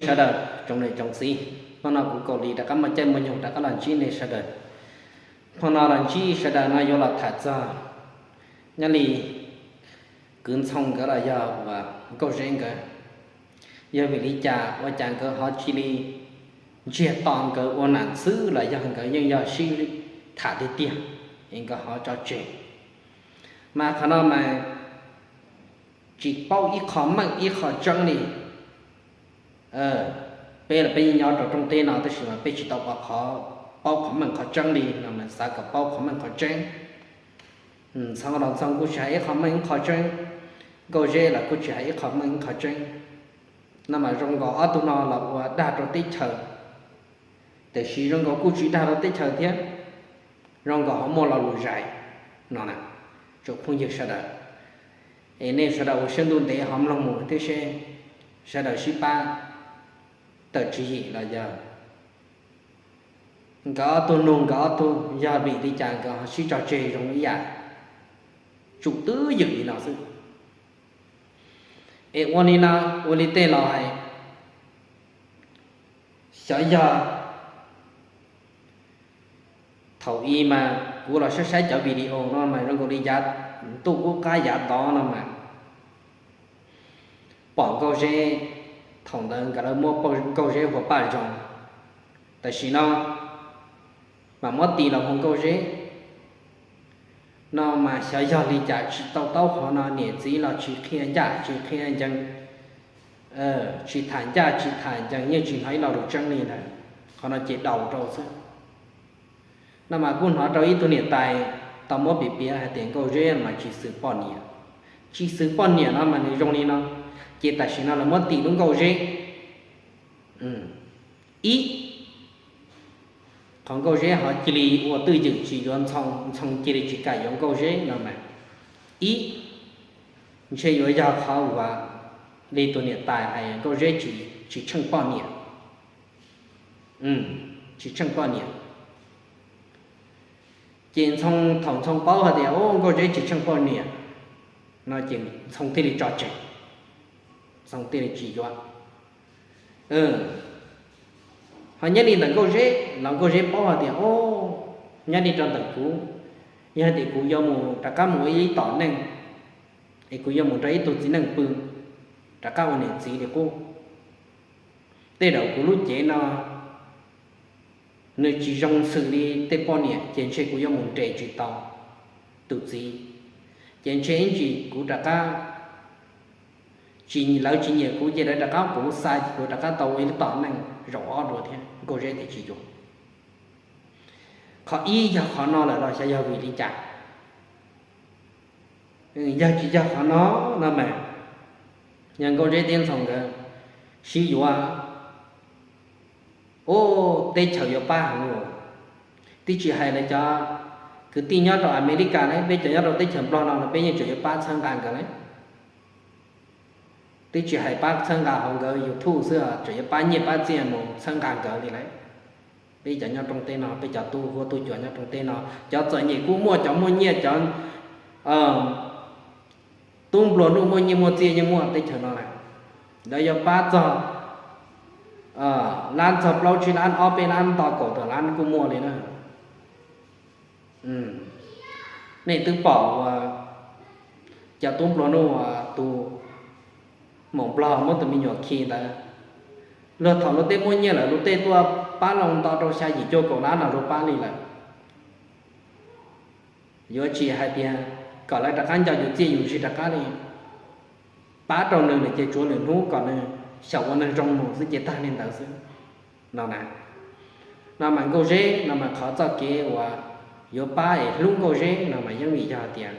Sawv daws tsoom niam tsoom txiv, hnub no kuv Kaus Lis rov qab muaj caij muaj nyoog rov qab los ntsib nej sawv daws. Hnub no los ntsib sawv daws no yuav los tham txog nyob li kwv Ntxhoo nkawd los yog uas Nkauj Zeb nkawd, yog vim li cas ua cas nkawd ho cia li ntsiag to nkawd ua nam xwb los yog nkawd yeej yog sib tham tiag tiag es nkawd ho tso tseg. Mas qhov no mas tsis paub ib qho meej ib qho tseeb li. Peb los peb yeej nyob rau rooj teb no tab sis mas peb tsis tau paub qhov, paub qhov meej qhov tseeb li no mas xav kom paub qhov meej qhov tseeb. Ntxhoo los Ntxhoo kuj tsis hais ib qho meej ib qho tseeb, Nkauj Zeb los kuj tsis hais ib qho meej ib qho tseeb. No mas zoo nkaus ob tug no los ua dag rau teb chaws, tiam sis zoo nkaus kuj tsis dag rau teb chaws thiab, zoo nkaus ho muaj lo lus zais no na, tsoom phooj ywg sawv daws. Es nej sawv daws ua siab ntuj ntev ho mloog mus thiab seb sawv daws sib pab tawm tswv yim los yog nkawd ob tug nug nkawd ob tug yog vim li cas nkawd ho sib tso tseg zoo ib yam tsum twb ywm li no xwb. Es ua li no, ua li tej laus hais, xyov yog thaum i mas kuv los saib saib cov video no mas zoo nkaus li yav ntuj kub qab yav tod no mas pom Nkauj Zeb, thaum ntawd nkawd lawv muab Nkauj Zeb hu Paj Zoo, tam sim no mas muab tis los hu Nkauj Zeb no mas xyov yog li cas tsis tau taub hov no niam txiv los tsis qhia ncaj tsis qhia ncees, tsis tham ncaj tsis tham ncees yeej tsis hnov ib lo lus tseeb li ntawd. Qhov no ces daus rau xwb. No mas kuj hnov rau ib tug niam tais tau muab piav piav hais tias Nkauj Zeb mas tsis xws poj niam. Tsis xws poj niam no mas nws zoo li no, ces tam sim no lawv muab tis lub Nkauj Zeb. Ib, qhov Nkauj Zeb ho cia li ua twj ywm tsis yuav Ntxhoo, Ntxhoo cia li tsis kam yuav Nkauj Zeb no mas, ib, ntshe yuav yog qhov uas li tus niam tais hais Nkauj Zeb tsis tsheej poj niam. Tsis tsheej poj niam. Ces Ntxhoo, thaum Ntxhoo paub hais tias Nkauj Zeb tsis tsheej poj niam no ces Ntxhoo thiaj li tso tseg, Ntxhoo thiaj li tsis yuav. Ho nyob li ntawm Nkauj Zeb los Nkauj Zeb paub hais tias, o, nyob li rau ntawm kuv, yog hais tias kuv yuav mus rov qab mus ua ib tom neej, es kuv yuav mus nrog ib tug txiv neej pw, rov qab ua niam txiv li qub. Tej zaum kuv lub cev no nws tsis zoo xws li tej poj niam ces ntshe kuv yuav mus nres tsis tau tus txiv, ces ntshe ib ntsis kuv rov qab, tsis, lawv tsis nyiam kuv ces lawv rov qab puv xa kuv rov qab tau ua ib lub tom neej zaum ob dua thiab. Nkauj Zeb tias tsis yuav. Qhov ib yog qhov no lawm los xyov yog vim li cas. Yog tsis yog qhov no, no mas yog Nkauj Zeb thiab Ntxhoo nkawd sib yuav, ub, teb chaws yuav pab heev lawm. Twb tsis hais lawv cov kwv tij nyob rau Amelikas ne, peb cov nyob rau teb chaws Nplog no los peb yeej tseem yuav pab txhawb nqa nkawd ne. Twb tsis hais pab txhawb nqa hauv nkawd YouTube xwb, tseem yuav pab nyiaj pab txiaj mus txhawb nqa nkawd li lawm. Peb cov nyob rooj teb no, peb cov tub huab tub cua nyob rooj teb no, cov txom nyem kuj muaj, cov muaj nyiaj, cov tub nplua nuj muaj nyiaj muaj txiaj yeej muaj teb chaws no lawm. Lawv yuav pab txog lab txog plaub tsib lab ob peb lab nto kaum tawm lab kuj muaj li na. Nej twb pom uas cov tub nplua nuj uas tus maum nplog muab tus me nyuam khi ntawd, luag thaum luag tej muaj nyiaj lawm luag tej tuaj pab los nto rau xya yim cuaj kaum lab no luag pab li lawm. Yuav tsis hais tias kom lawv rov qab nco yus txiaj yus ntsig rov qab li. Pab rau nws lawm ces tsuav lwm hnub kom nws xyaum ua neeg zoo mus xwb ces tag li ntawd xwb no na. No mas Nkauj Zeb no mas qhov txoj kev uas yuav pab es hlub Nkauj Zeb no mas yeej vim yog tias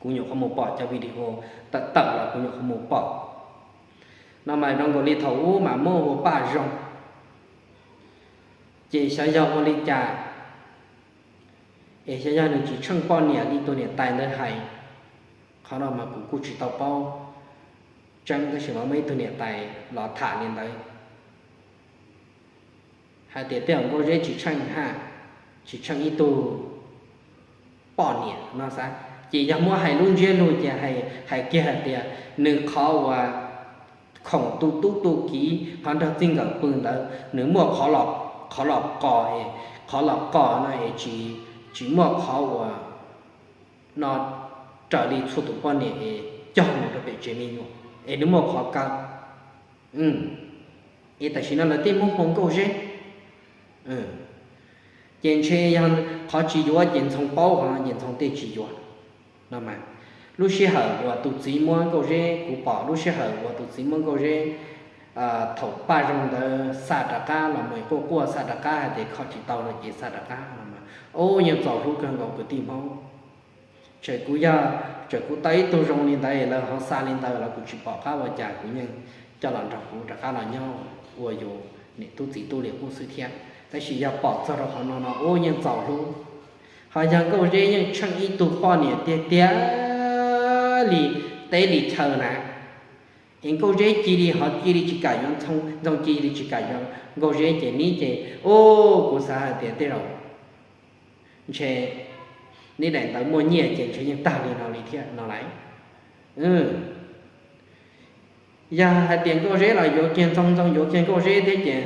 kuv nyuam qhuav mus pom cov video tawm tawm los kuv nyuam qhuav mus pom. No mas zoo nkaus li thaum ub mas muab hu Paj Zoo, ces xyov yog ua li cas es xyov yog nws tsis tsheej poj niam li tus niam tais ntawd hais. Qhov no mas kuv kuj tsis tau paub tseeb tab sis mas muaj ib tug niam tais los tham li ntawd hais tias tej zaum Nkauj Zeb tsis tsheej ha, tsis tsheej ib tug poj niam no xav. Ces yog muab hais lub ntsiab lus ces hais kiag hais tias nws qhov uas khoom tu tub tu kiv qhov nrog txij nkawm pw ntawd nws muaj qhov los qos es, qhov los qos no es tsis muaj qhov uas no raws li txhua tus poj niam es cog mus rau pem tsev me nyuam es nws muaj qhov kaw. Es tam sim no lawv tej muab hu nkauj zeb. Ces ntshe yog qhov tsis yuav ces Ntxhoo paub qhov no ces Ntxhoo tej tsis yuav no mas. Lub sij hawm uas tus txiv muab nkauj zeb, kuv pom lub sij hawm uas tus txiv muab nkauj zeb thaum paj zoo ntawd xa rov qab los mus, quaj quaj xa rov qab hais tias kho tsis tau no ces xa rov qab no mas, ub, yeej txaus hlub kawg nkaus kwv tij Hmoob. Txawm kuv yog, txawm kuv tau ib tug zoo li ntawd lawv ho xa li ntawd los kuv tsis pom qab ua cas, kuv yeej coj los nrog kuv rov qab los nyob ua yus niam tub txiv tub li qub xwb thiab. Tab sis yog pom txog rau qhov no no ub yeej txaus hlub. Ho yog nkauj zeb yeej tsheej ib tug poj niam tiag tiag li teb li chaw na, es nkauj zeb cia li ho cia li tsis kam yuav Ntxhoo, Ntxhoo cia li tsis kam yuav nkauj zeb ces neb ces, ub, kuv xav hais tias tej zaum ntshe neb daim ntawv muaj nyiaj ces ntshe yeej tag li no li thiab no lauj. Yog hais tias nkauj zeb los yuav kiag Ntxhoo, Ntxhoo yuav kiag nkauj zeb thiab ces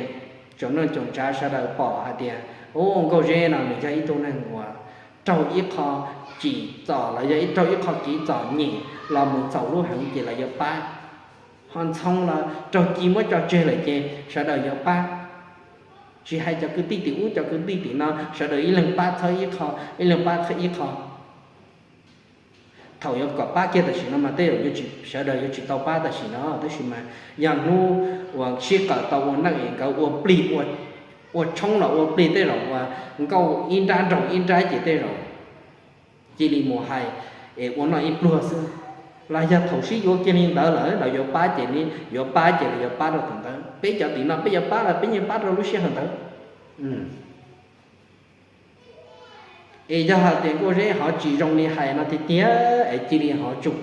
tsoom neej tsoom tsav sawv daws pom hais tias, ub, nkauj zeb no nws yog ib tug neeg uas raug ib qho cim txom los yog ib raug ib qho kev txom nyem los mus txaus hlub heev ces lawv yuav pab. Ho Ntxhoo los raug ci muab tso tseg lawm ces sawv daws yuav pab. Tsis hais cov kwv tij tim ub cov kwv tij tim no sawv daws ib leeg pab txhawb ib qho, ib leeg pab txhawb ib qho. Thaum yuav kom pab kiag tam sim no mas tej zaum sawv daws yuav tsis tau pab tam sim no, tab sis mas yog hnub uas sib qawm tau ua neej es nkawd ua plig, ua tshoob los ua plig tej zaum uas nkauj ib nrab nraug ib nrab ces tej zaum cia li mus hais es ua noj ib pluag xwb. Los yog thaum sib yuav kiag li ntawd lawm los yuav pab ces neb yuav pab ces los yuav pab rau thaum ntawd. Peb cov tim no peb yuav pab los peb yeej pab rau lub sij hawm ntawd. Es yog hais tias nkauj zeb ho tsis zoo li hais no tiag tiag es cia li ho tsum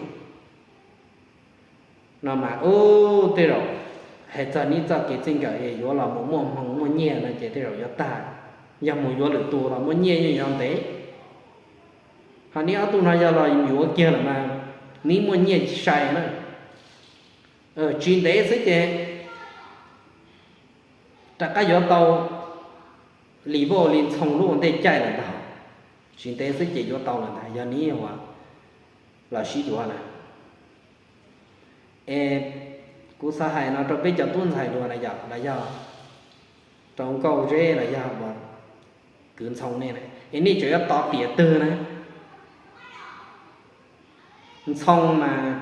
no mas, ub, tej zaum hais txog neb txoj kev txij nkawm es yuav los mus muaj hmoo muaj nyiaj no ces tej zaum yuav tag. Yog mus yuav lwm tus los muaj nyiaj yeej yog ntev. Ho neb ob tug no yog los yuav kiag lawm mas neb muaj nyiaj sai na. Tsis ntev xwb ces rov qab yuav tau li Vauj li Ntxhoo lub ua ntej caij lawm ntag. Tsis ntev xwb ces yuav tau lawm ntag yog neb uas los sib yuav na. Es kuv xav hais no rau peb cov tub ntxhais dua na yom, los yog rau nkauj zeb los yog uas kwv Ntxhoo nej na, es nej tseem yuav tos tiam twg na? Ntxhoo mas,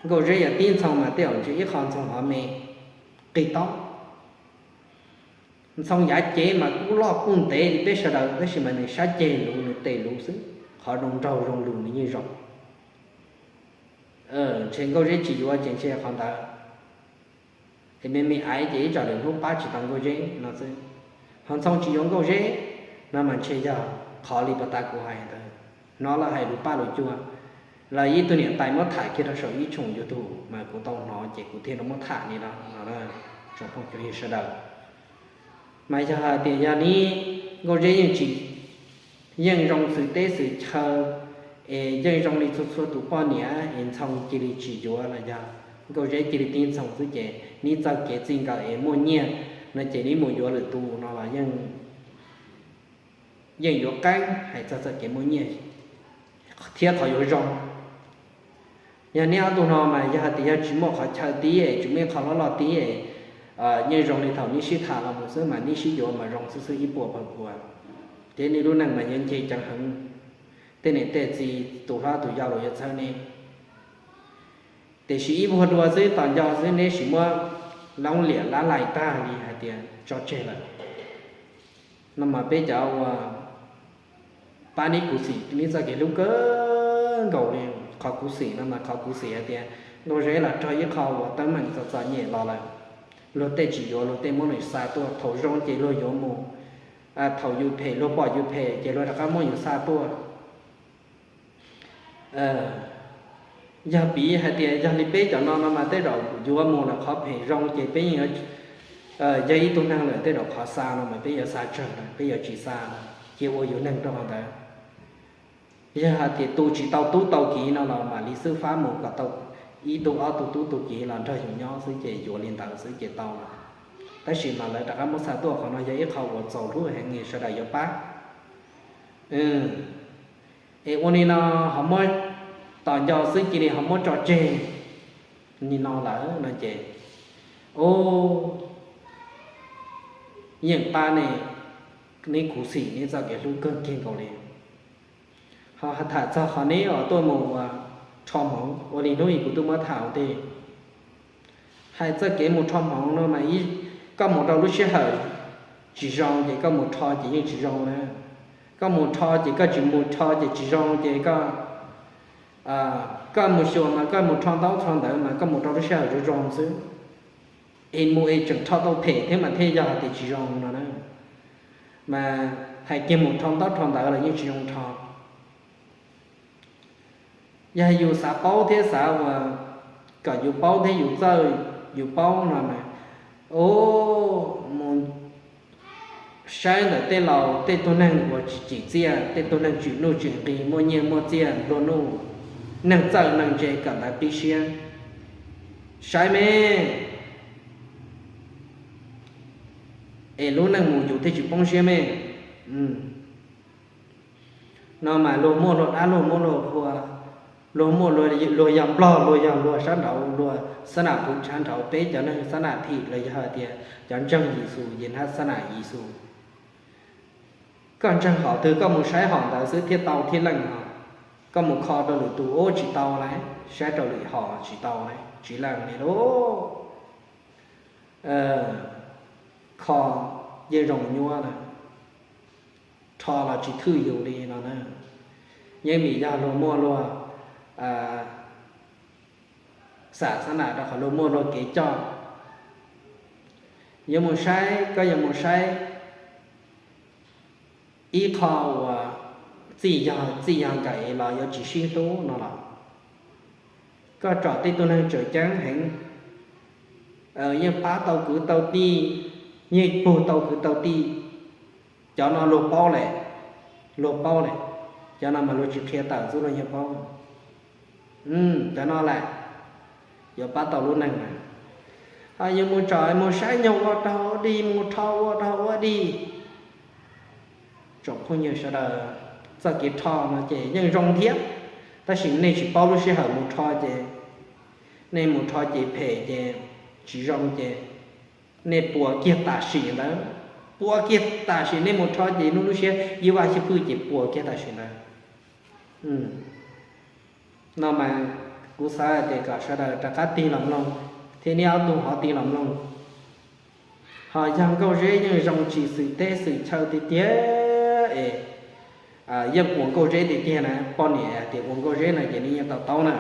nkauj zeb yog tib Ntxhoo mas tej zaum ntshe ib qho Ntxhoo hov me qig tob. Ntxhoo yav cev mas kuj loj kuj ntev li peb sawv daws tab sis mas nws sab ceg luv nws tes luv xwb, qhov zoo nraug zoo lus nws yeej zoo. Ntshe nkauj zeb tsis yuav ces ntshe qhov ntawd. Es me me aiv ces ib tsam lwm hnub pab tsis tau nkauj zeb no xwb. Ho Ntxhoo tsis yuav nkauj zeb no mas ntshe yog qhov li puag ta kuv hais ntawd, hnov lawv hais lus paj lus cua, los ib tug niam tais muab tham kiag rau saum ib tshooj YouTube mas kuv tau hnov ces kuv thiaj li muab tham li no no tsoom phooj ywg sawv daws. Mas yog hais tias yog neb nkauj zeb yeej tsis, yeej zoo xws teb xws chaw, es yeej zoo li txhua txhua tus poj niam es Ntxhoo cia li tsis yuav los yog nkauj zeb cia li tib Ntxhoo xwb ces neb txoj kev txij nkawm es muaj nyiaj no ces neb mus yuav lwm tus no los yeej, yeej yuav qeeb hais txog txoj kev muaj nyiaj thiab qhov yuav zoo. Yog neb ob tug no mas yog hais tias yog tsis muaj qhov chaw tib es tsis muaj ib qho loj loj tib es, yeej zoo li thaum neb sib tham los mus xwb mas neb sib yuav mas zoo xwb xwb ib puas pawg puas, thiab neb lub neej mas yuav nce ceev heev. Tej niam tej txiv tus hlob tus yau los yuav txhawb neb. Tiam sis ib vuag dua xwb tos nco xwb neb sim muab loob liam lab lais tag li hais tias tso tseg lawm no mas peb cov uas pab neb khuv xim neb txoj kev hlub kawg nkaus li. Qhov khuv xim no mas qhov khuv xim hais tias nkauj zeb los raug ib qho uas teeb meem txom txom nyem los lawm, luag tej tsis yuav luag tej muab nws xa tuaj, thaum zoo ces luag yuav mus, thaum yus phem luag pom yus phem ces luag rov qab muab yus xa tuaj. Yog piv hais tias yog li peb cov no no mas tej zaum yuav mus lawm qhov phem zoo ces peb yeej, yog ib tug neeg lawm tej zaum qhov xa no mas peb yuav xa tsawg lawm peb yuav tsis xa, cia ua yus neeg rau qhov ntawd. Yog hais tias tu tsis tau tub tau kiv no los mam li xwb fab mus kom tau ib tug ob tug tub tug kiv los nrog yus nyob xwb ces yuav li ntawd xwb ces tau lawm. Tab sis mas lawv rov qab muab xa tuaj, qhov no yog ib qho uas txaus hlub heev, sawv daws yuav pab. Es ua li no ho muab tos nco xwb cia li ho muab tso tseg li no lawm no ces, o, yeej pab nej, neb khuv xim neb txoj kev hlub kawg kiag nkaus li. Ho tham txog qhov neb uas tuaj mus rho hmoov ua li hnub ib kuv twb muab tham ua ntej, hais txoj kev mus rho hmoov no mas, koj mus rau lub sij hawm tsis zoo ces koj mus rho ces yeej tsis zoo na. Koj mus rho ces koj tsis mus rho ces tsis zoo ces koj, koj mus xyuas mas koj mus rho ntaub rho ntawv mas koj mus rau lub sij hawm zoo zoo xwb, es mus es tseem rho tau phem thiab mas thiaj yog hais tias tsis zoo no na. Mas hais kiag mus rho ntaub rho ntawv los yeej tsis zoo rho. Yog yus xav paub thiab xav uas kom yus paub thiab yus txawj, yus paub no mas, o, mus saib ntawm tej laus tej tug neeg uas tsis tsim txiaj, tej tug neeg tsim nuj tsim nqi, muaj nyiaj muaj txiaj, nplua nuj, neeg txawj neeg ntse, kawm ntawv pib siab, saib me, es lub neej mus yus thiaj tsis poob siab me. No mas luag muaj luag dab, luag muaj luag qhua, luag muaj luag yog nplog, luag yog luag sab nraud, luag xab nam puv tshav nraud, peb cov neeg xab nam thim los yog hais tias cov ntseeg Yexus ces nab xab nam Yexus. Koj ntseeg hom twg koj mus saib hom ntawd xwb thiaj tau thiaj leej no. Koj mus kho rau lwm tus ub tsis tau na, saib rau lwm hom tsis tau na, tsis leej li lauj. Kho yeej zoo nyuaj na, rho los tsis thwj yus li no na. Yeej vim yog luag muaj luag xam xab nam rau qhov luag muaj luag kev coj. Yuav mus saib, koj yuav mus saib ib qho uas txij yog, txij yog nkawm es los yuav tsis sib hlub no los, koj tsom tej tug neeg tseem ceeb heev, yeej pab tau kwv tau tij, yeej pug tau kwv tau tij, cov no luag paub lawm, luag paub lawm, cov no mas luag tsis qhia tawm xwb luag yeej paub. Cov no lawm yuav pab tau lub neej na. Yuav mus tsom mus saib nyuag ua rau dig, mus rho ua rau ua dig. Tsoom phooj ywg sawv daws, txoj kev rho no ces yeej zoo thiab, tab sis nej tsis paub lub sij hawm mus rho ces, nej mus rho ces phem ces, tsis zoo ces, nej puas kiag tam sim ntawd, puas kiag tam sim nej mus rho ces hnub lub siab ib vaj xib pwg ces puas kiag tam sim ntawd. No mas kuv xav hais tias kom sawv daws rov qab tig los mloog, thiab neb ob tug ho tig los mloog. Ho yog Nkauj Zeb yeej zoo tsis xwm teb xwm chaw tiag tiag es, yeej ua Nkauj Zeb tiag tiag na, poj niam hais tias ua Nkauj Zeb no ces nws yeej tau taub na.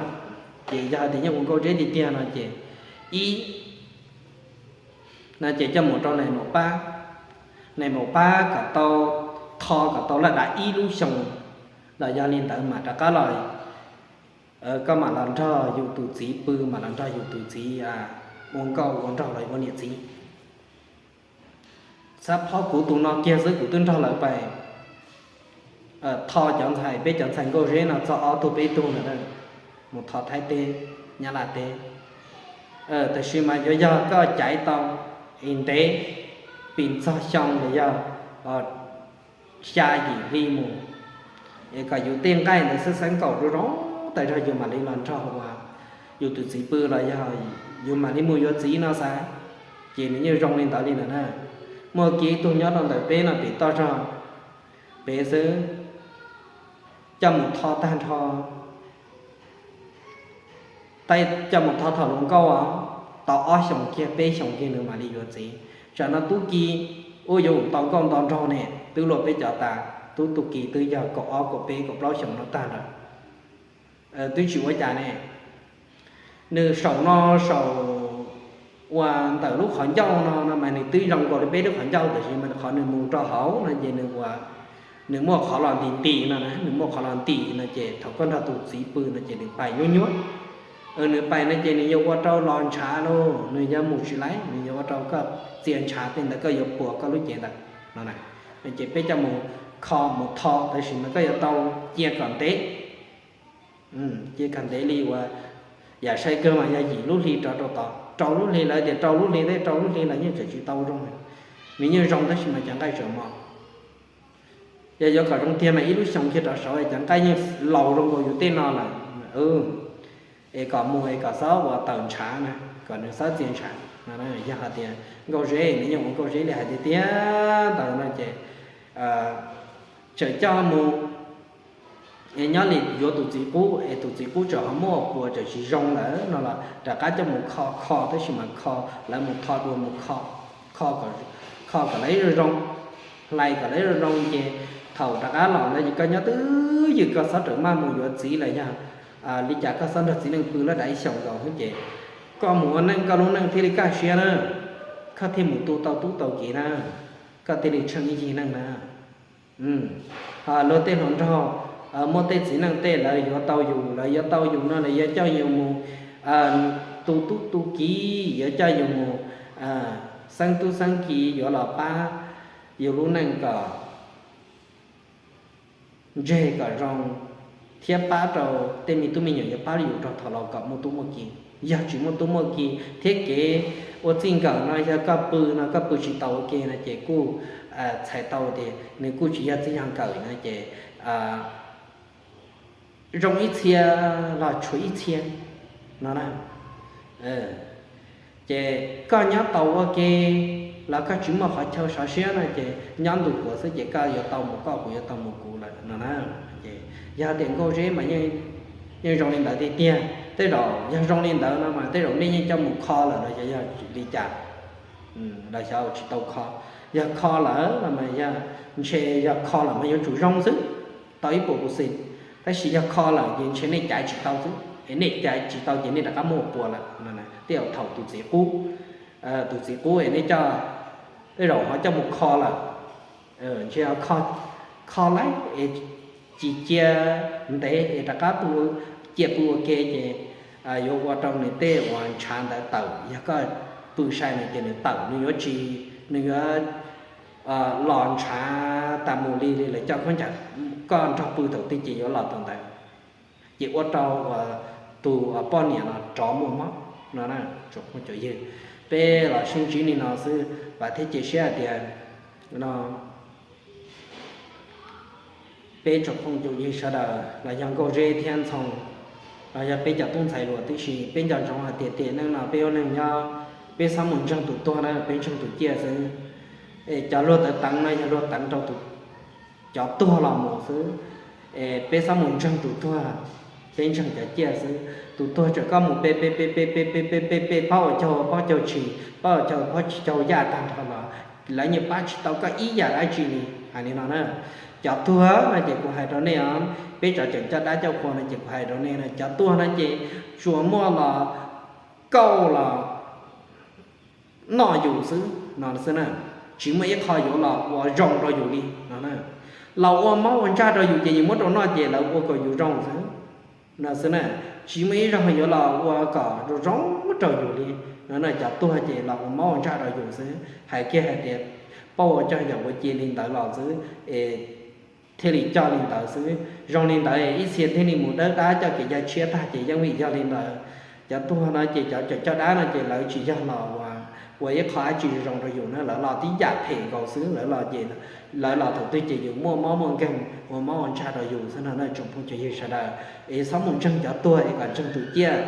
Ces yog hais tias yeej ua Nkauj Zeb tiag tiag no ces, ib, no ces coj mus rau nais maum pab, nais maum pab kom tau, tho kom tau laj dav ib lub xyoo los yog li ntawd mas rov qab los, koj mam los nrog yus tus txiv pw, mam los nrog yus tus txiv ua nkauj ua nraug los ua niam txiv. Xav phob kuv tus no kiag xwb kuv twb nrog lawv pais tho cov ntxhais, peb cov ntxhais Nkauj Zeb no txog ob tug peb tug ntawd, mus tho Thaib teb, Nyab Laj teb. Tab sis mas yuav yog koj caiv tau es ntev, pim txog xyoo los yog xya yim hli mus, es kom yus tej nqaij ntawd xeeb xeeb nkaum zoo zoo tas zog yus mam li los nrog ua, yus tus txiv pw los yog yus mam li mus yuav txiv no xav. Ces nws yeej zoo li ntawd li ntawd na. Muaj kiag ib tug nyob rau ntawm peb no pem toj zog pem xwb, coj mus tho tag nrho, coj mus tho thaum hluas nkauj os, tau ob xyoos kiag peb xyoos kiag nws mam li yuav txiv. Tsam no tub ki ua yuav nto nkauj nto nraug ne, twb luag peb cov tas, tub tub ki twb yog kaum ob kaum peb kaum plaub xyoos no tag lawm, twb tsis ua cas ne. Nws saum no saum uas ntawm lub qhov ncauj no no mas nws twb zoo nkaus li peb lub qhov ncauj, tab sis mas qhov nws mus rau hauv no ces nws ua, nws muaj qhov los nti nti no na, nws muaj qhov los nti no ces thaum koj nrog tus txiv pw no ces nws pais nyuab nyuab. Nws pais no ces nws yuav ua rau los ntshav lauj, nws yuav mus tsis laib, nws yuav ua rau koj txia ntshav tej ntawd koj yuav puas koj lub cev ntawd no na. Ces peb coj mus kho mus tho, tab sis mas koj yuav tau cia kom ntev, cia kom ntev li uas Yam sai kawg mas yog yim lub hli rov rau tod, rau lub hli, lawv tias rau lub hli thiab, rau lub hli los yeej tseem tsis tau zoo. Nws yeej zoo tab sis mas cov nqaij tseem mos. Yog yuav kom zoo tiag mas ib lub xyoo kiag rov saud cov nqaij yeej laus zoo nkaus yus tej no lawm. Es kom mus es kom xob ua tawm ntshav na, kom nws xob txia ntshav. Yog hais tias nkauj zeb, nws yeej ua nkauj zeb li hais tiag tiag ntawd no ces tseem coj mus nyob li yuav tus txiv qub es tus txiv qub tseem ho muaj puas tseem tsis zoo lawm no los rov qab coj mus kho, kho tab sis mas kho, lawv mus tho dua mus kho, kho kom lawv zoo zoo, hlais kom lawv zoo zoo ces thaum rov qab los ntawd ces koj nyob twj ywm, koj xob rawm maj mus yuav txiv los yog li cas koj xob nrog txiv neej pw loj dav ib xyoos nkaus xwb ces koj mus ua neej koj lub neej thiaj li kaj siab na, koj thiaj mus tu tau tub tau kiv na, koj thiaj li tsheej ib yig neej na. Ho luag tej hluas nraug muaj tej txiv neej tej lawv yuav tau yus, lawv yuav tau yus no lawv yuav coj yus mus tu tub tu kiv, yuav coj yus mus xeeb tub xeeb kiv yuav los pab yus lub neej kom ntseg kom zoo thiab pab rau tej me tub me nyuam yuav pab yus rau thaum laus kom muaj tub muaj kiv. Yog tsis muaj tub muaj kiv thiab kev ua txij nkawm no yog koj pw no koj pw tsis tau ua ke no ces kuj txhais tau tias nws kuj tsis yog txij nkawm no ces zoo ib txhia los tshuav ib txhia no na. Ces koj nyob tau ua ke los koj tsis muaj qhov chaw sov siab no ces nyob ntu kuav xwb ces koj yuav tau mus koj, kuv yuav tau mus kuv lawm no na. Yog tias nkauj zeb mas yeej zoo li ntawd tiag tiag. Tej zaum yog zoo li ntawd no mas tej zaum nej yeej coj mus kho lawm los xyov yog li cas, los xyov tsis tau kho. Yog kho lawm no mas yog ntshe yog kho lawm mas yuav tsum zoo xwb, tau ib puas percent. Tab sis yog kho lawm ces ntshe nej caiv tsis tau xwb, es nej caiv tsis tau ces nej rov qab muaj puas lawm. Tej zaum thaum tus txiv qub, tus txiv qub es nej coj, tej zaum ho coj mus kho lawm, ntshe kho lawm es tsis cia ntev es rov qab cia pw ua ke ces yuav ua rau nws tej uas ntshav ntawd tawm. Yog koj pw sai nws ces nws tawm, nws yuav tsis, nws yuav los ntshav tas mus li li lawv coj khaub ncaws, koj nrog pw thaum twg ces yuav los thaum ntawd, ces ua rau tus poj niam no rov muaj mob no. Peb los sib ntsib li no xwb, vam thiab cia siab hais tias no peb tsoom phooj ywg sawv daws los yog nkauj zeb thiab ntxhoo, los yog peb cov tub ntxhais hluas tib si, peb nco ntsoov hais tias tiam neej no peb ua neeg nyob, peb txhob mus ntseeg tus tuag na, peb ntseeg tus ciaj xwb. Es cov luag teev teev no yog luag teev rau cov tuag los mus xwb. Es peb txhob mus ntseeg tus tuag, peb ntseeg cov ciaj xwb. Tus tuag txawm koj mus pe pe pe pe pe pe pe pe pe pab ua caug pab caug tshis, pab ua caug pab caug yaj tag nrho los lawv yeej pab tsis tau koj ib yam dab tsi li. Hais li no na, cov tuag no ces kuv hais rau nej os, peb cov tseem coj dab coj qhua no ces kuv hais rau nej no, cov tuag no ces tsuas muaj los kauj los noj yus xwb no xwb na, tsis muaj ib qho yuav los ua zoo rau yus li no na. Los ua mob ua ntsaj rau yus ces yus muab rau noj ces lawv ua kom yus zoo xwb no xwb na. Tsis muaj ib zaug yuav los ua kom zoo zoo rau yus li no na. Cov tuag ces los ua mob ua ntsaj rau yus xwb. Hais kiag hais tias paub ua coj yam ua cia li ntawd los xwb es thiaj li coj li ntawd xwb. Zoo li ntawd ib txhia thiaj li mus dawb dab coj kev cai tshiab tag ces yeej vim yog li ntawd. Cov tuag no ces cov coj dab no ces lawv tsis yog los ua ib qho dab tsi zoo rau yus na, lawv los tib yam phem nkaus xwb. Lawv los ces lawv los thaum twg ces yus muaj mob muaj nkeeg ua mob ua ntsaj rau yus xwb no na tsoom phooj ywg sawv daws. Es txhob mus ntseeg cov tuag es kom ntseeg tus ciaj,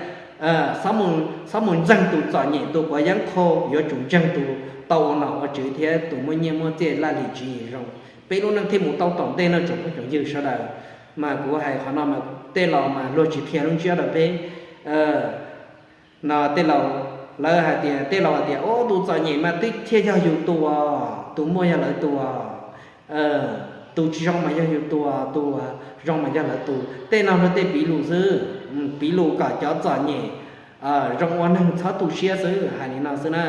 txhob mus ntseeg tus txom nyem tus quav yeeb qho, yuav tsum ntseeg tus tau ua nom ua tswv thiab tus muaj nyiaj muaj txiaj laj lim tswv yim zoo, peb lub neej thiaj mus tau tom ntej no tsoom phooj tsoom ywg sawv daws. Mas kuv hais qhov no mas tej laus mas luag tsis qhia lub ntsiab rau peb no. Tej laus, lawv hais tias, tej laus hais tias, Ub, tus txom nyem mas twb thiaj yog yus tus, tus muaj yog lawv tus, tus tsis zoo mas yog yus tus, tus zoo mas yog lawv tus. Tej no luag tej piv lus xwb, piv lus kom cov txom nyem zoo ua neeg txhob tu siab xwb, hais li no xwb na.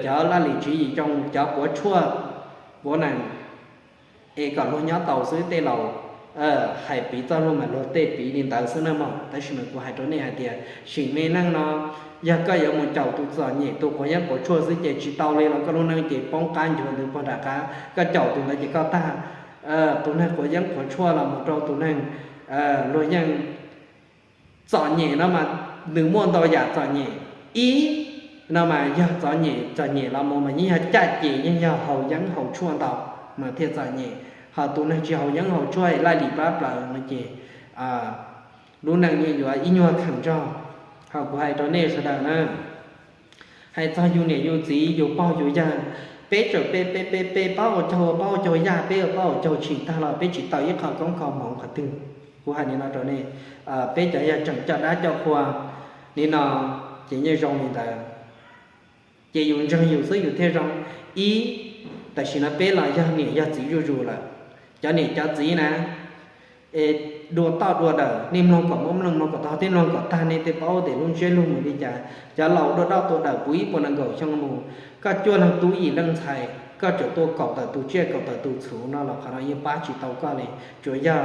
Cov laj lim tswv yim zoo, cov quav tshuaj, quav nees es kom luag nyob tau xwb. Tej laus hais piv txoj lus mas luag tej piv li ntawd xwb na mog. Tab sis mas kuv hais rau nej hais tias sim me neej no yog koj yuav mus caum tus txom nyem tus quav yeeb quav tshuaj xwb ces tsis tau li los koj lub neej ces poob qab ncuav ntws pog nram qab. Koj caum tus ntawd ces koj tag. Tus neeg quav yeeb quav tshuaj los mus rau tus neeg luag yeej txom nyem no mas nws muaj ntau yam txom nyem. Ib no mas yog txom nyem, txom nyem los mus mas yeej yog caj ces, yeej yog haus yeeb haus tshuaj ntau mas thiaj txom nyem. Ho tus neeg tsis haus yeeb haus tshuaj laj lim plab plaws no ces lub neej yeej yuav ib nyuag kheem nrog. Ho kuv hais rau nej sawv daws na, hais txog yus niam yus txiv yus pog yus yawg, peb tseem pe pe pe pe paub ua caug ua paub ua caug yaj, peb ua paub ua caug tshis tag los peb tsis tau ib qho koob qho hmoov qhov twg. Kuv hais li no rau nej, peb cov yog tseem coj dab coj qhua li no ces yeej zoo li ntawd. Ces yus ntseeg yus xwb yus thiaj zoo. Ib, tam sim no peb los yog niam yog txiv zuj zus lawm. Cov niam cov txiv na, es dua toj dua dawm, nej mloog kom muaj mloog, mloog kom tau, thiab mloog kom tag nej thiaj paub tias lub ntsiab lus mus li cas. Cov laus dua toj dua dawm puv ib puas nees nkaum xyoo mus, koj cuaj leeg tub yim leej ntxhais koj tseem tuaj kaum tawm tus tsiaj kaum tawm tus txhuv no los qhov no yeej pab tsis tau koj li. Tsuas yog,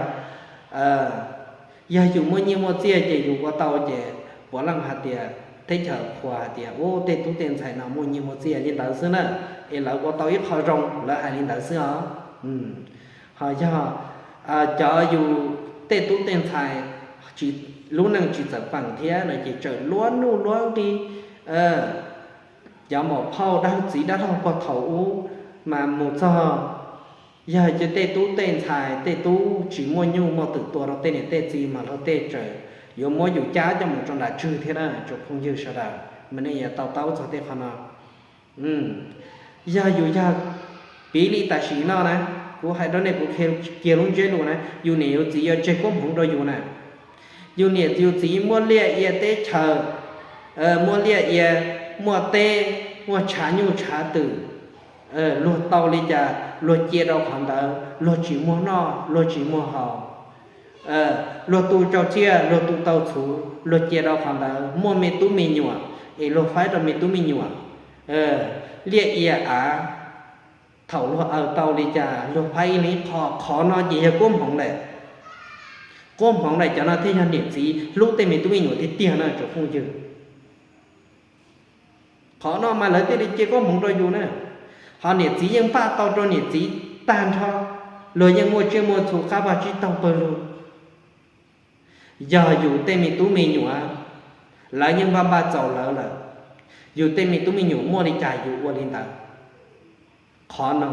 yog yus muaj nyiaj muaj txiaj ces yus ua tau ces puav leej hais tias teb chaws qhuas hais tias ub tej tub tej ntxhais no muaj nyiaj muaj txiaj li ntawd xwb na, es lawv ua tau ib qho zoo lawv hais li ntawd xwb os. Ho yog cov yus tej tub tej ntxhais lub neej tsis txawm peem thiab no ces tseem luab nuj luab nqi, cov maum phauj dab txiv dab laug puag thaum ub mas mus txog, yog ces tej tub tej ntxhais tej tub tsis muaj nyuj muaj twm tua rau tej niam tej txiv mas luag tej tseem yuav muab yus cab coj mus rau nram tswg thiab na tsoom phooj ywg sawv daws, mas nej yuav to taub txog tej qhov no. Yog yus yog, piv li tam sim no na, kuv hais rau nej kuv qhia kiag lub ntsiab lus na, yus niam yus txiv yuav tseg koob hmoov rau yus na. Yus niam yus txiv muaj liaj ia teb chaws, muaj liaj ia, muaj teb, muaj tshav nyuj tshav twm, luag tau li cas luag cia rau qhov ntawd, luag tsis muag noj luag tsis muag haus, luag tu tau tsiaj luag tu tau txhuv luag cia rau qhov ntawd, muaj me tub me nyuam es luag faib rau me tub me nyuam, liaj ia av, thaum luag aws tau li cas luag faib ib leeg qho, qhov no ces yog koob hmoov lawm. Koob hmoov lawm cov no thiaj yog niam txiv hlub tej me tub me nyuam tiag tiag na tsoom phooj ywg. Qhov no mas lawv thiaj li cia koob hmoov rau yus na. Ho niam txiv yeej npaj tau rau niam txiv tag nrho, luag yeej muaj tsiaj muaj txhu qab vaj tsib taug pawg lug. Yog yus tej me tub me nyuam, lawv yeej npaj npaj txaus lawv lawm. Yus tej me tub me nyuam muaj li cas yus ua li ntawd. Qhov no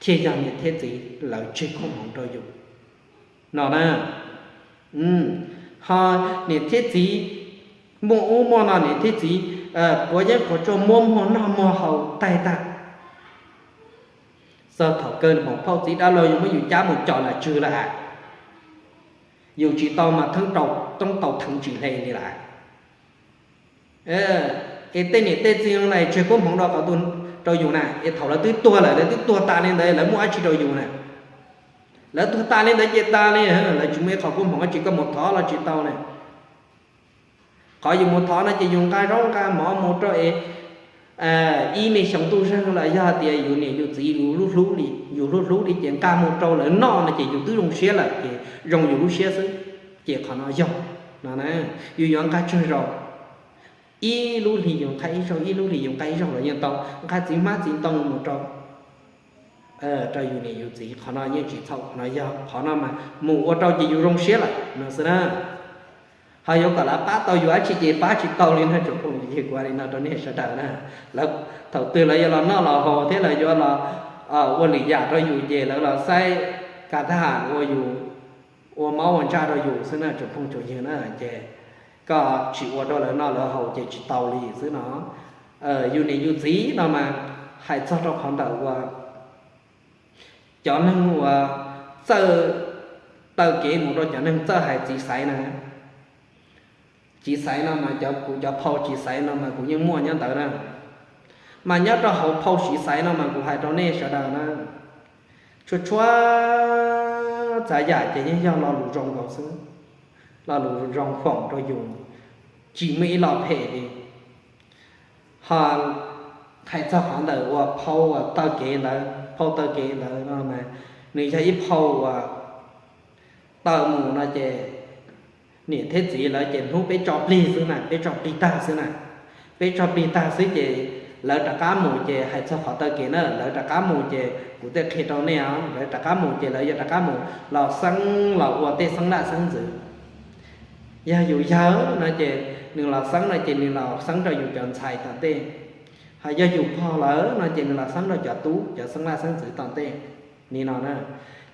thiaj yog niam thiab txiv lawv tseg koob hmoov rau yus no na. Ho niam thiab txiv muaj ub muaj no, niam thiab txiv quav yeeb quav tshuaj muab muag noj muag haus taig tag, txog thaum kawg maum phauj txiv dab laug yuav muab yus cab mus coj nram tswg lawm, yus tsis tau mas theeb rau toob tau theev tsis hle li lawm. Es tej niam tej txiv no tseg koob hmoov rau qhov, rau yus na, es thaum lawv twb tuag lawm, lawv twb tuag tas li ntawd lawv muaj dab tsi rau yus na? Lawv tuag tas li ntawd ces tas li, lawv tsis muaj ib qho koob hmoov dab tsi, koj mus thov los tsis tau na. Qhov yus mus thov no ces yus nqa zaub nqa mov mus rau es ib me xyoo ntuj zeeg los yog tias yus niam yus txiv yus hlub hlub li, yus hlub hlub li ces nqa mus rau lawv noj no ces yus twb zoo siab lawm ces zoo yus lub siab xwb. Ces qhov no yog no na, yus yuav nqa tsawg zaus, ib lub hlis yus nqa ib zaug, ib lub hlis yus nqa ib zaug los yeej tau, nqa txiv hmab txiv ntoo mus rau rau yus niam yus txiv, qhov no yeej tsis txhaum, qhov no yog, qhov no mas mus ua rau ces yus zoo siab lawm no xwb na. Ho yuav kom lawv pab tau yus dab tsi ces pab tsis tau li na tsoom phooj ywg, kuv hais li no rau nej sawv daws na. Lawv thaum twg lawv yuav los noj los haus thiab lawv yuav los ua lwm yam rau yus ces lawv los saib kas thab ham ua yus, ua mob ua ntsaj rau yus xwb na tsoom phooj tsoom ywg na. Ces koj tsis ua rau lawv noj lawv haus ces tsis tau li xwb no. Yus niam yus txiv no mas hais txog rau qhov ntawm uas cov neeg uas txawj taw kev mus rau cov neeg txawj hais txiv xaiv na. Txiv xaiv no mas cov, kuv cov phau txiv xaiv no mas kuv yeej muaj nyob ntawd na. Mas nyob rau hauv phau txiv xaiv no mas kuv hais rau nej sawv daws na, tshua tshua txav yam ces yeej yog lo lus zoo nkaus xwb, lo lus zoo foom rau yus, tsis muaj ib lo phem li. Ho hais txog qhov ntawm uas phau uas taw kev ntawd, phau taw kev ntawd no mas nws yog ib phau uas taw mus no ces niam thiab txiv lawv ces hnub peb tso plig xwb na, peb tso plig tag xwb na. Peb tso plig tag xwb ces lawv rov qab mus ces hais txog qhov taw kev na, lawv rov qab mus ces kuv thiaj qhia rau nej os, lawv rov qab mus ces lawv yuav rov qab mus los xeeb los ua tej xeeb laj xeeb ntxwv. Yog yus yawg no ces nws los xeeb no ces nws los xeeb rau yus cov ntxhais tom ntej. Ho yog yus pog lawm no ces nws los xeeb rau cov tub, cov xeeb leej xeeb ntxwv tom ntej li no na.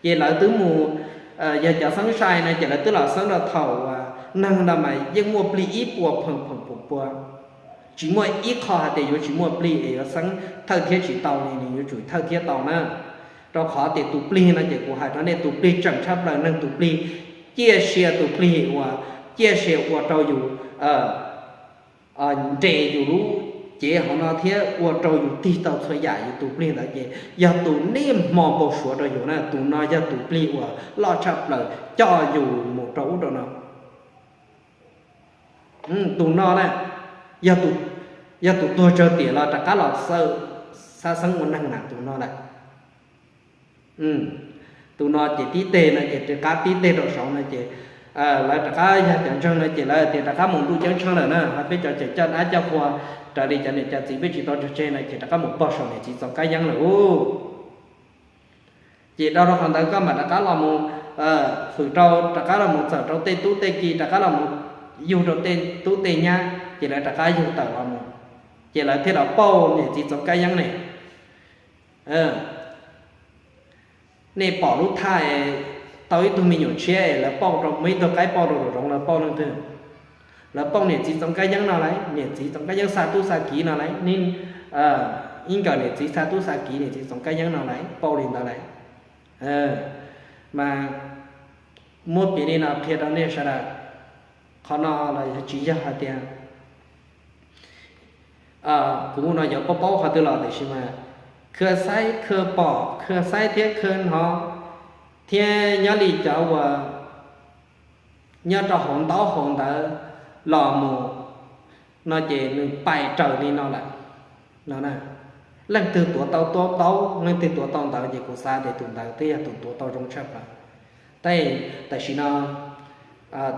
Ces lawv twb mus, yog cov xeeb sai no ces lawv twb los xeeb rau thaum neeg ntawd mas yeej muaj plig ib puas pheej pheej pua pua. Tsis muaj ib qho hais tias yuav tsis muaj plig es yuav xeeb thawj thiab tsis tau li, nws yuav tsum thawj thiab tau na. Rau qhov tias tus plig no ces kuv hais rau nej, tus plig tseem tshaj plaws neeg, tus plig ciaj sia, tus plig uas ciaj sia ua rau yus nres yus lub cev hauv no thiab ua rau yus tig tau txhua yam, yus tus plig ntawd ces yog tus niaj hmo npau suav rau yus na. Tus no yog tus plig uas loj tshaj plaws coj yus mus rau ub rau no. Tus no na, yog tus tuag tsawg tiam los rov qab los xawb, xab xeeb ua neeg na tus no lawm. Tus no ces tib teg no ces rov qab tib teg rau saud no ces lawv rov qab yog cov ntseeg no ces lawv tias rov qab mus ntuj ceeb tsheej lawm na, ho peb cov cawm coj dab coj qhua raws li cov niam cov txiv peb tsis tau tso tseg no ces rov qab mus pog saum niam txiv txoov kab yeeb lawm. Ces dhau rau qhov ntawd koj mam rov qab los mus hwm rau, rov qab los mus txawm rau tej tub tej ki, rov qab los mus yug rau tej tub tej nyab, ces lawv rov qab yug tawm los mus, ces lawv thiaj los pauj niam txiv txoov kab yeeb ne. Nej pom lub thaj tau ib tug me nyuam tshiab es lawv pauj rau, muaj ib tug qaib pauj rau zoov zoov, lawv pauj leej twg? Lawv pauj niam txiv txoov kab yeeb no lauj, niam txiv txoov kab yeeb xa tub xa kiv no lauj, ib nkawm niam txiv xa tub xa kiv, niam txiv txoov kab yeeb no lauj, pauj li ntawd lauj. Mas muab piv li no qhia rau nej sawv daws, qhov no los tsis yog hais tias kuv no yuav paub paub qhov twg los, tiam sis mas khw xaib khw pom, khw xaib thiab khw hnov, thiab nyob li cov uas nyob rau hauv ntaub hauv ntawv los mus no ces nws pais raws li no lawm no. Leej twg tuav tau taub, leej twg tuav tau ntawv ces kuv xav tias tus ntawd twb yog tus tuav tau zoo tshaj plaws. Tab sis tam sim no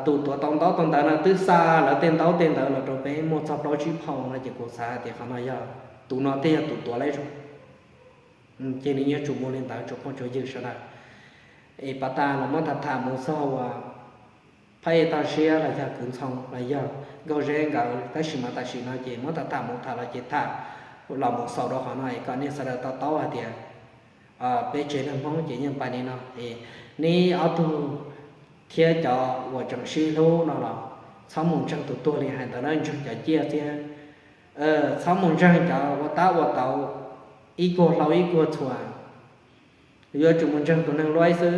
tus tuav tau ntaub tau ntawv no twb xa lawv tej ntaub tej ntawv los rau peb muaj txog plaub tsib phau no ces kuv xav tias qhov no yog, tus no twb yog tus tuav lawm zoo. Ces nws yuav tsum mus li ntawd tsoom phooj tsoom ywg sawv daws. Es pas tas los muab tham tham mus txog uas phab ej toj siab los yog kwv ntxhoo los yog nkauj zeb nkawd, tab sis mas tam sim no ces muab tham tham mus tham los ces tham los mus xaus rau qhov no es kom nej sawv daws to taub hais tias peb tsev neeg Hmoob ces yeej pais li no es neb ob tug thiab cov uas tseem sib hlub no los txhob mus ntseeg tus tuag li hais ntawd na, ntseeg cov ciaj thiab. Txhob mus ntseeg cov ua tab ua tau ib kuag hlau ib kuag txhua. Yuav tsum mus ntseeg tus neeg luaib xwb,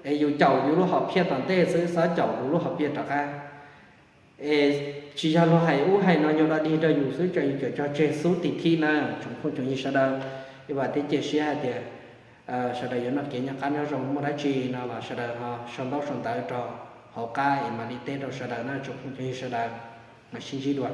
es yus caum yus lub hom phiaj tom ntej xwb, txhob caum yus lub hom phiaj rov qab. Es tsis yog luag hais ub hais no nyuag dog dig rau yus xwb, tsam yus cov tso tseg xub tim thib na tsoom phooj tsoom ywg sawv daws. Vam thiab cia siab hais tias sawv daws yuav noj kev noj qab nyob zoo, muaj dab tsi no los sawv daws ho sau ntaub sau ntawv rau hauv qab es mam li teb rau sawv daws na tsoom phooj tsoom ywg sawv daws. Mam sib ntsib dua.